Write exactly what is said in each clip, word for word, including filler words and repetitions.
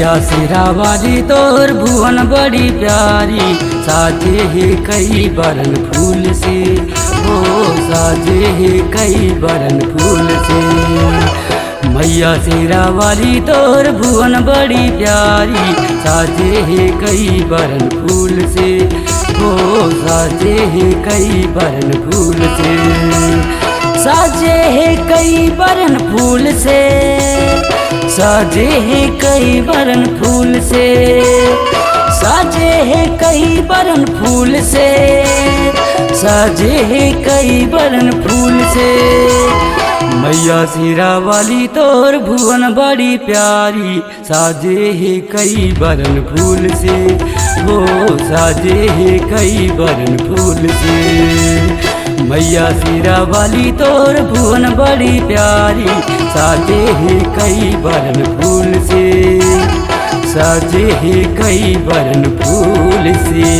शेरा वाली तोर भुवन बड़ी प्यारी, साजे हे कई बरन फूल से, ओ साजे हे कई बरन फूल से। मैया शेरा वाली तोर भुवन बड़ी प्यारी, साजे हे कई बरन फूल से, ओ साजे हे कई बरन फूल से। साजे हे कई बरन फूल से, साजे हे कई बरन फूल से, साजे हे कई बरन फूल से, साजे हे कई बरन फूल से। मैया शेरा वाली तोर भुवन बड़ी प्यारी, साजे हे कई बरन फूल से, ओ साजे हे कई बरन फूल से। मैया शेरा वाली तोर भुवन बड़ी प्यारी, साजे हे कई बरन फूल से, साजे हे कई बरन फूल से।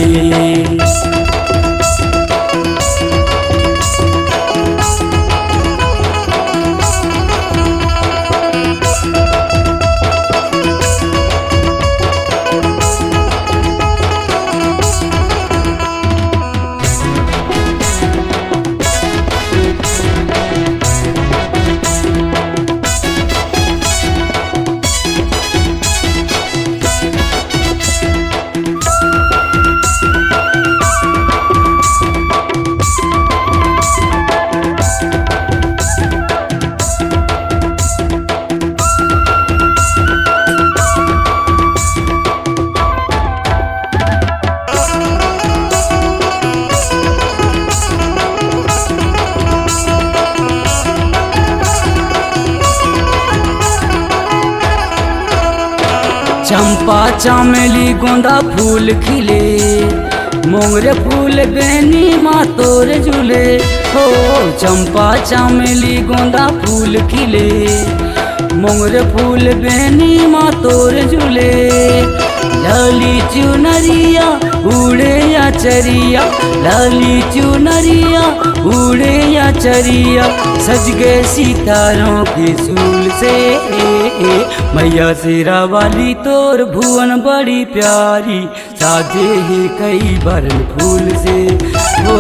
चंपा चमेली गोंदा फूल खिले, मोंगरे फूल बेनी मा तोर झूले। हो चंपा चमेली गोंदा फूल खिले, मोंगरे फूल बेनी मा तोर झूले। लाली चुनरिया उड़े या चरिया, लाली चुनरिया उड़े या चरिया, सज गए सितारों के सूल से। मैया शेरा वाली तोर भुवन बड़ी प्यारी, साजे हे कई बरन फूल से, ओ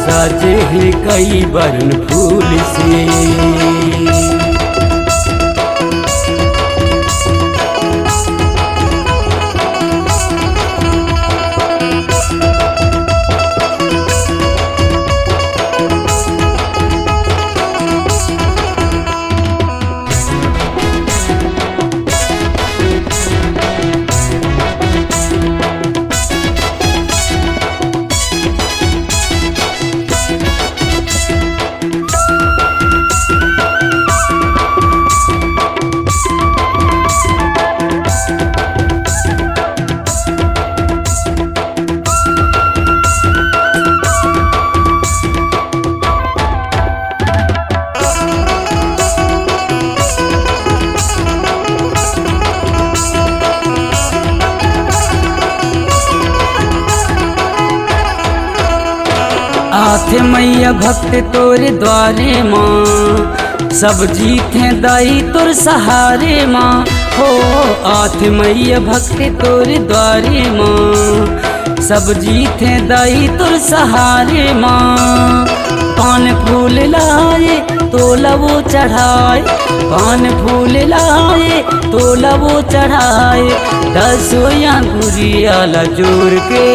साजे हे कई बरन फूल से। आथे मैया भक्त तोरे द्वारे माँ, सब जीथे दाई तोर सहारे माँ। हो आथे मैया भक्त तोरे द्वारे माँ, सब जीथे दाई तोर सहारे माँ। पान फूल लाए तोला वो चढ़ाए, पान फूल लाए तोला वो चढ़ाए, दसो अंगुरिया ला जोर के।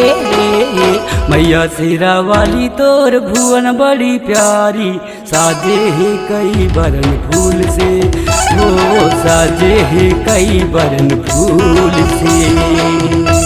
मैया शेरा वाली तोर भुवन बड़ी प्यारी, साजे हे कई बरन फूल से, ओ साजे हे कई बरन फूल से।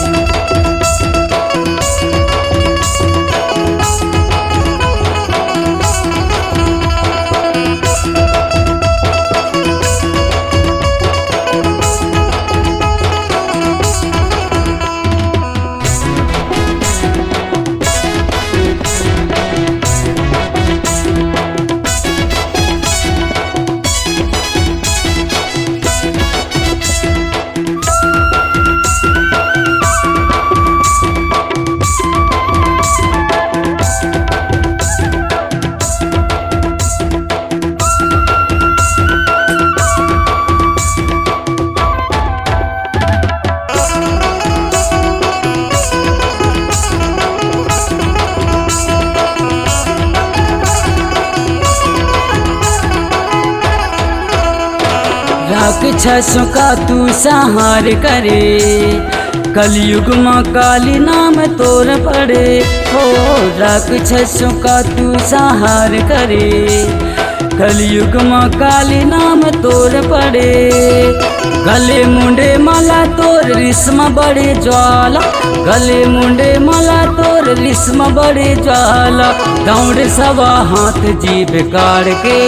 राक्षसों का तू संहार करे, कलयुग मा काली नाम तोर पड़े। हो राक्षसों का तू संहार करे, कलयुग मा काली नाम तोर पड़े। गले मुंडे माला तोर रिसमा बड़े ज्वाला, गले मुंडे माला तोर रिसमा बड़े ज्वाला। दौड़ सवा हाथ जीभ काढ़ के,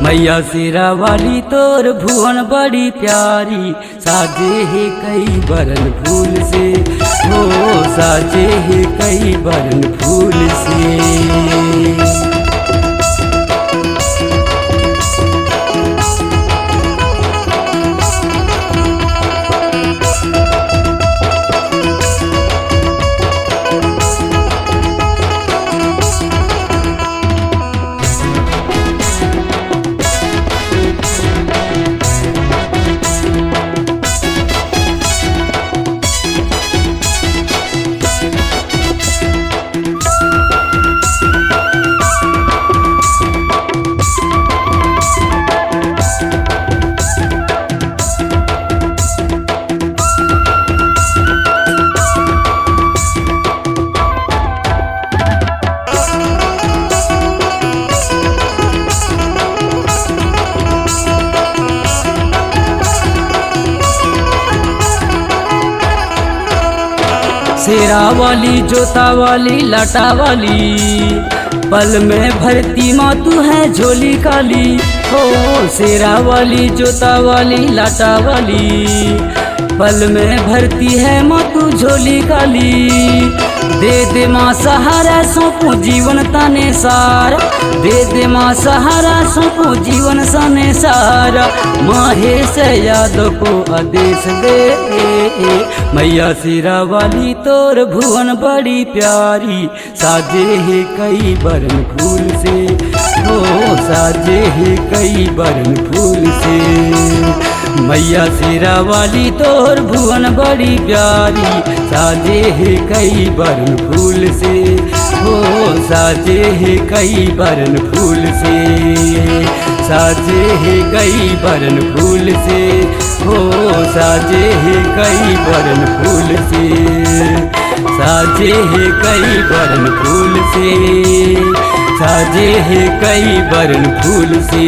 मैया शेरा वाली तोर भुवन बड़ी प्यारी। साजे हे कई बरन फूल से, हो साजे हे कई बरन फूल से। शेरा वाली, जोता वाली, लाटा वाली, पल में भरती माँ तू है झोली काली। हो शेरा वाली, जोता वाली, लाटा वाली, पल में भरती है माँ तू झोली काली। दे दे माँ सहारा, सौंपो जीवन तने सारा। दे दे माँ सहारा, सौंपो जीवन तने सारा। महेश यादव को आदेश दे, मैया शेरा वाली तोर भुवन बड़ी प्यारी। साजे हे कई बरन फूल से, हो साजे हे कई बरन फूल से। मैया शेरा वाली तोर भुवन बड़ी प्यारी। साजे हे कई बरन फूल से, हो साजे हे कई बरन फूल से। साजे हे कई बरन फूल से, हो साजे हे कई बरन फूल से। साजे हे कई बरन फूल से, साजे हे कई बरन फूल से।